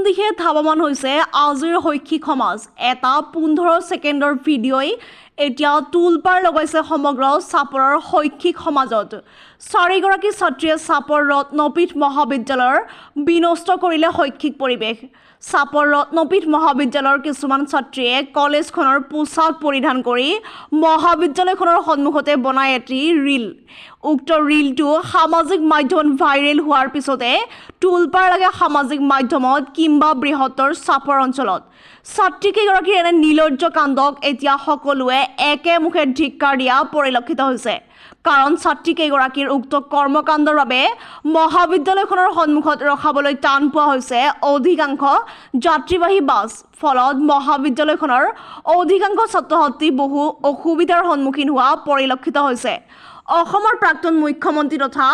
দিশে ধাৱমান হৈছে আজিৰ শৈক্ষিক সমাজ? এটা 15 ছেকেণ্ডৰ ভিডিঅ'ই এতিয়া তোলপাৰ লগাইছে সমগ্ৰ চাপৰৰ শৈক্ষিক সমাজত। চাৰিগৰাকী ছাত্ৰীয়ে চাপৰ ৰত্নপীঠ মহাবিদ্যালয়ৰ বিনষ্ট কৰিলে শৈক্ষিক পৰিৱেশ। চাপৰ ৰত্নপীঠ মহাবিদ্যালয়ৰ কিছুমান ছাত্ৰীয়ে কলেজখনৰ পোছাক পৰিধান কৰি মহাবিদ্যালয়খনৰ সন্মুখতে বনাই এটি ৰীল। উক্ত ৰীলটো সামাজিক মাধ্যমত ভাইৰেল হোৱাৰ পিছতে তোলপাৰ লাগে সামাজিক মাধ্যমত কিম্বা বৃহত্তৰ চাপৰ অঞ্চলত। ছাত্ৰীকেইগৰাকীৰ এনে নিৰ্লজ্জ কাণ্ডক এতিয়া সকলোৱে একেমুখে ধিক্কাৰ দিয়া পৰিলক্ষিত হৈছে। কাৰণ ছাত্ৰীকেইগৰাকীৰ উক্ত কৰ্মকাণ্ডৰ বাবে মহাবিদ্যালয়খনৰ সন্মুখত ৰখাবলৈ টান পোৱা হৈছে অধিকাংশ যাত্ৰীবাহী বাছ। ফলত মহাবিদ্যালয়খনৰ অধিকাংশ ছাত্ৰ ছাত্ৰী বহু অসুবিধাৰ সন্মুখীন হোৱা পৰিলক্ষিত হৈছে। অসমৰ প্ৰাক্তন মুখ্যমন্ত্ৰী তথা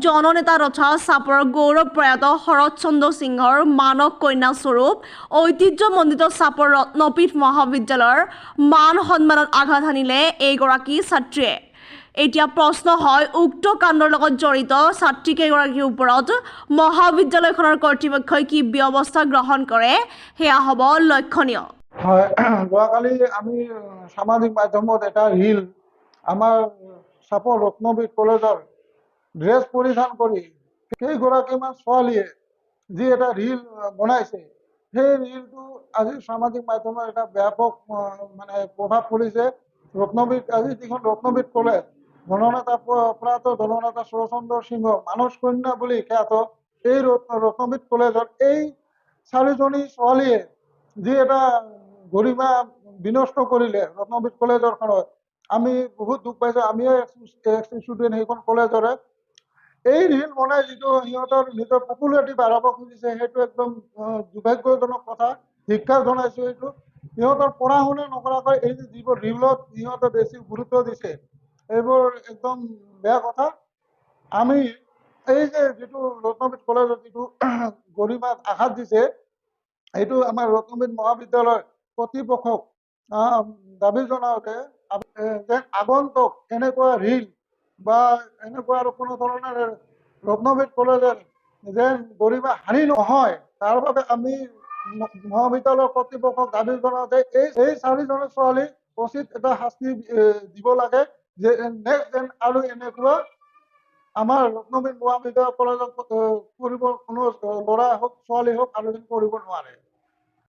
জননেতা তথা চাপৰৰ গৌৰৱ প্ৰয়াত শৰৎ চন্দ্ৰ সিংহৰ মানস কন্যা স্বৰূপ ঐতিহ্যমণ্ডিত চাপৰ ৰত্নপীঠ মহাবিদ্যালয়ৰ মান সন্মানত আঘাত হানিলে এইগৰাকী ছাত্ৰীয়ে। এতিয়া প্ৰশ্ন হয়, উক্ত কাণ্ডৰ লগত জড়িত ছাত্ৰীকেইগৰাকীৰ ওপৰত মহাবিদ্যালয়খনৰ কৰ্তৃপক্ষই কি ব্যৱস্থা গ্ৰহণ কৰে সেয়া হ'ব লক্ষণীয়। হয়, যোৱাকালি আমি সামাজিক মাধ্যমত এটা ৰীল, আমাৰ চাপৰ ৰত্নপীঠ কলেজৰ ড্ৰেছ পৰিধান কৰি কেইগৰাকীমান ছোৱালীয়ে যি এটা ৰীল বনাইছে, সেই ৰীলটো আজি সামাজিক মাধ্যমত এটা ব্যাপক মানে প্ৰভাৱ পৰিছে। ৰত্নপীঠ, আজি যিখন ৰত্নপীঠ কলেজ, জননেতা প্ৰয়াত জননেতা শৰৎচন্দ্ৰ সিংহ মানস কন্যা বুলি খ্যাত এই ৰত্নপীঠ কলেজৰ এই চাৰিজনী ছোৱালীয়ে যি এটা গৰিমা বিনষ্ট কৰিলে ৰত্নপীঠ কলেজৰখনত, আমি বহুত দুখ পাইছোঁ। আমিও এক্স ষ্টুডেণ্ট সেইখন কলেজৰে। এই ৰীল বনাই যিটো সিহঁতৰ নিজৰ পপুলাৰিটি বাঢ়াব খুজিছে, সেইটো একদম দুৰ্ভাগ্যজনক কথা। ধিক্কাৰ জনাইছোঁ এইটো। সিহঁতৰ পঢ়া শুনা নকৰাকৈ এই যে যিবোৰ ৰীলত সিহঁতে বেছি গুৰুত্ব দিছে, এইবোৰ একদম বেয়া কথা। আমি এই যে যিটো ৰত্নপীঠ কলেজত যিটো গৰিমাত আঘাত দিছে, সেইটো আমাৰ ৰত্নপীঠ মহাবিদ্যালয়ৰ কৰ্তৃপক্ষক দাবী জনাওঁতে যে আগন্তুক এনেকুৱা ৰীল বা এনেকুৱা আৰু কোনো ধৰণৰ ৰত্নপীঠ কলেজৰ যেন গৰিমা হানি নহয়, তাৰ বাবে আমি মহাবিদ্যালয়ৰ কৰ্তৃপক্ষক দাবী জনাওঁতে এই চাৰিজনী ছোৱালীক উচিত এটা শাস্তি দিব লাগে যে নেক্সট যেন আৰু এনেকুৱা আমাৰ ৰত্নপীঠ মহাবিদ্যালয় কলেজত কৰিব কোনো ল'ৰা হওক ছোৱালী হওক আৰু যেন কৰিব নোৱাৰে।